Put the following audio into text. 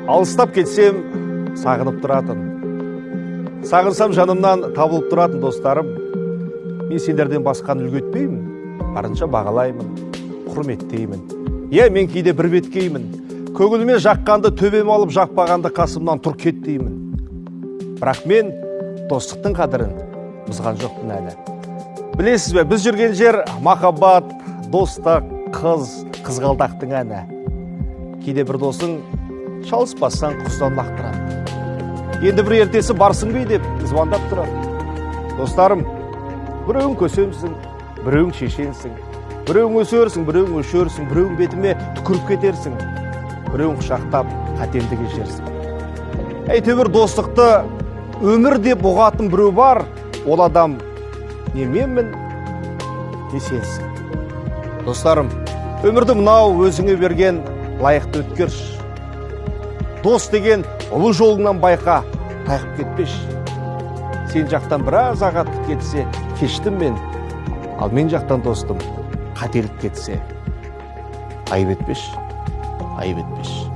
Алыстап кетсем, сағынып тұратын, сағынсам, жанымнан табылып тұратын достарым, мен сендерден басқаны үлгі етпеймін, барынша бағалаймын, құрметтеймін. Иә, мен кейде бір беткеймін, көңіліме жаққанды төбеме алып, жақпағанды қасымнан тұр кет деймін. Бірақ мен достықтың қадірін бұзған жоқпын әлі. Білесіз бе, біз жүрген жер махаббат, достық, қыз, қызғалдақтың әні. Кейде бір досың шалыс бассаң, құздан лақтырады, енді бір ертесі барсың бе деп звондап тұрады. Достарым, біреуің көсемсің, біреуің шешенсің, біреуің өсерсің, біреуің өшерсің, біреуің бетіме түкіріп кетерсің, біреуің құшақтап қатемді кешерсің. Әйтеуір достықты өмір деп ұғатын біреу бар, ол адам не менмін, не сенсің. Достарым, өмірді мынау өзіңе берген лайықты өткерші. Дос деген ұлы жолыңнан байқа, тайқып кетпеші. Сен жақтан біраз ағаттық кетсе, кештім мен, ал мен жақтан достым қателік кетсе, айып етпеші, айып етпеші.